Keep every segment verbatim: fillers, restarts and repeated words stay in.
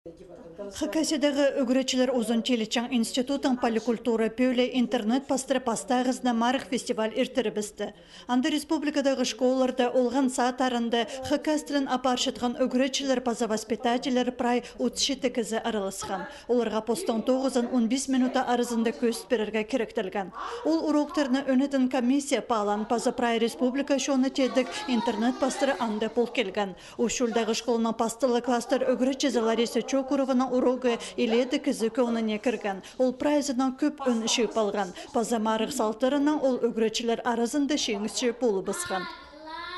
Хакасиядағы ӱгретчілер узун тилічең институтының поликультура пӧлии интернет пастыра пастағызына марығ фестиваль иртірібісті. Анда республикадағы школаларда, олған садтарында хакас тілін апарчатхан ӱгретчілер паза воспитательлер прай отыс читі кізі араласхан. Оларға постың тоғызын он пис минута аразында кӧзіт пирерге киректелген. Ол уроктарны ӧнетін комиссия паалаан паза прай республика чоны теедік интернет пастыра анда пол килген. Усть-Чулдағы школаның пасталығ класстар ӱгретчізі Лариса Чокурованың урогы илееде кізі кӧңніне кірген. Ол прайзынаң кӧп ӱн чыып алған. Паза марығ салтарынаң ол ӱгретчілер аразында чиңісчі полыбысхан.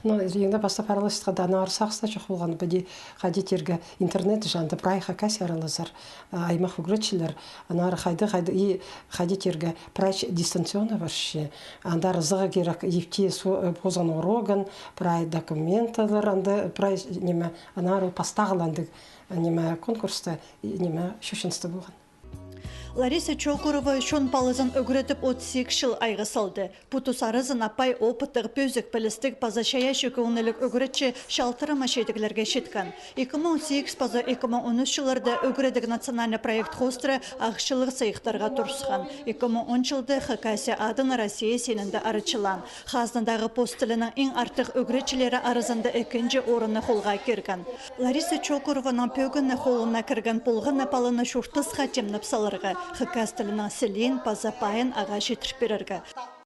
Ну, иң дее пастап араласчатханда, аннаңар сағыс таа чох полған, піди хайди тирге интернет чанында прай Хакасия араласар, а, аймах ӱгретчілер, аннаңар хайди, хайди, и хайди тирге прай дистанционно парча, андар ызығы кирек ипти су-, э, позының урогын, прай документалар, анда прай ниме, аннаңар ол пастағыландығ, ниме, конкурста, и, ниме, чочыныстығ полған. Лариса Чокурова чон палазын ӱгредіп отыс сигіс чыл айғас салды. Пу тус аразын аппай опыттығ, пӧзік пілістіг паза чайаачы кӧңніліг ӱгретчі чалтырама чидіглерге читкен. Ікі муң сигіс паза ікі муң он ӱс чылларда ӱгредіг национальный проект хоостыра ахчалығ сыйыхтарға турысхан. Ікі муң он чылда Хакасия адын Россия синінде арачылаан. Хазнадағы пос тілінің иң артых ӱгретчілері аразында ікінҷі орынны холға кирген. Лариса Чокурованың пӧгінні холына кірген полған на паланы чуртасха тимнеп саларға, хакас тілінің сілиин паза пайын ағаа читіріп пирерге.